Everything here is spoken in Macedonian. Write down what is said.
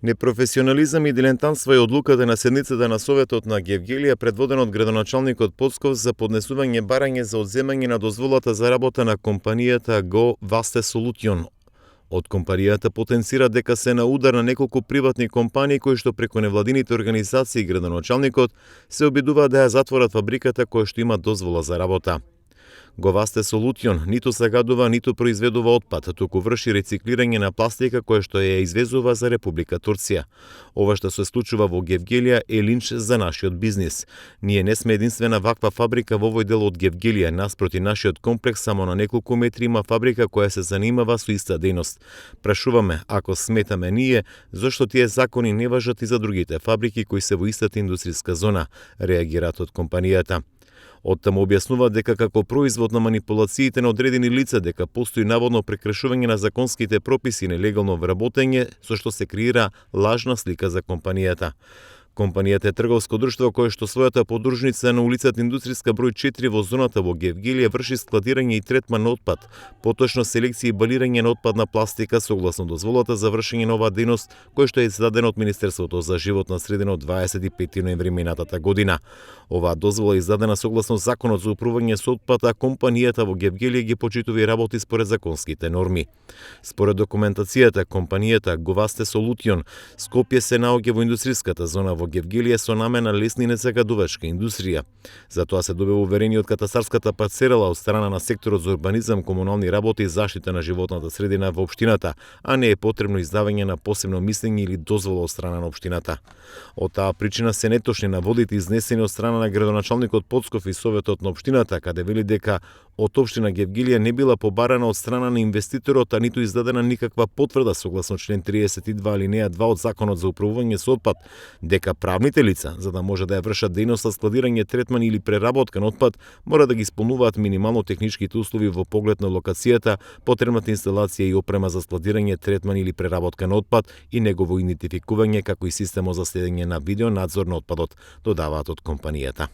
Непрофесионализам и дилентантство е одлуката на седницата на Советот на Гевгелија, предводен од градоначалникот Поцков, за поднесување барање за одземање на дозволата за работа на компанијата Go Vaste Solution. Од компанијата потенцира дека се на удар на неколку приватни компании кои што преку невладините организации и градоначалникот се обидуваат да ја затворат фабриката која што има дозвола за работа. Go Vaste Solution ниту загадува, ниту произведува отпад, туку врши рециклирање на пластика која што ја извезува за Република Турција. Ова што се случува во Гевгелија е линч за нашиот бизнис. Ние не сме единствена ваква фабрика во овој дел од Гевгелија, наспроти нашиот комплекс само на неколку метри има фабрика која се занимава со иста дејност. Прашуваме, ако сметаме ние, зошто тие закони не важат и за другите фабрики кои се во истата индустријска зона, реагираат од компанијата. Оттаму објаснуваат дека како производ на манипулациите на одредени лица дека постои наводно прекршување на законските прописи и нелегално вработење, со што се креира лажна слика за компанијата. Компанијата е трговско друштво кое што својата подружница на улицата Индустријска број 4 во зоната во Гевгелија врши складирање и третман на отпад, поточно селекција и балирање на отпадна пластика согласно дозволата за вршење на оваа дејност која што е издадена од Министерството за животна средина од 25 ноември минатата година. Оваа дозвола е издадена согласно Законот за управување со отпад, а компанијата во Гевгелија ги почитува и работи според законските норми. Според документацијата, компанијата Go Vaste Solution Скопје се наоѓа во индустријската зона во Гевгелија со намена лесна и незагадувачка индустрија. Затоа се добива уверение од катастарската парцела од страна на секторот за урбанизам, комунални работи и заштита на животната средина во општината, а не е потребно издавање на посебно мислење или дозвола од страна на општината. Од таа причина се неточни наводите изнесени од страна на градоначалникот Поцков и Советот на општината, каде вели дека од општина Гевгелија не била побарана од страна на инвеститорот, а ниту издадена никаква потврда согласно член 32 алинеја 2 од Законот за управување со отпад, дека правните лица, за да може да ја вршат дејност складирање, третман или преработка на отпад, мора да ги исполнуваат минимално техничките услови во поглед на локацијата, потребната инсталација и опрема за складирање, третман или преработка на отпад и негово идентификување, како и системот за следење на видеонадзор на отпадот, додаваат од компанијата.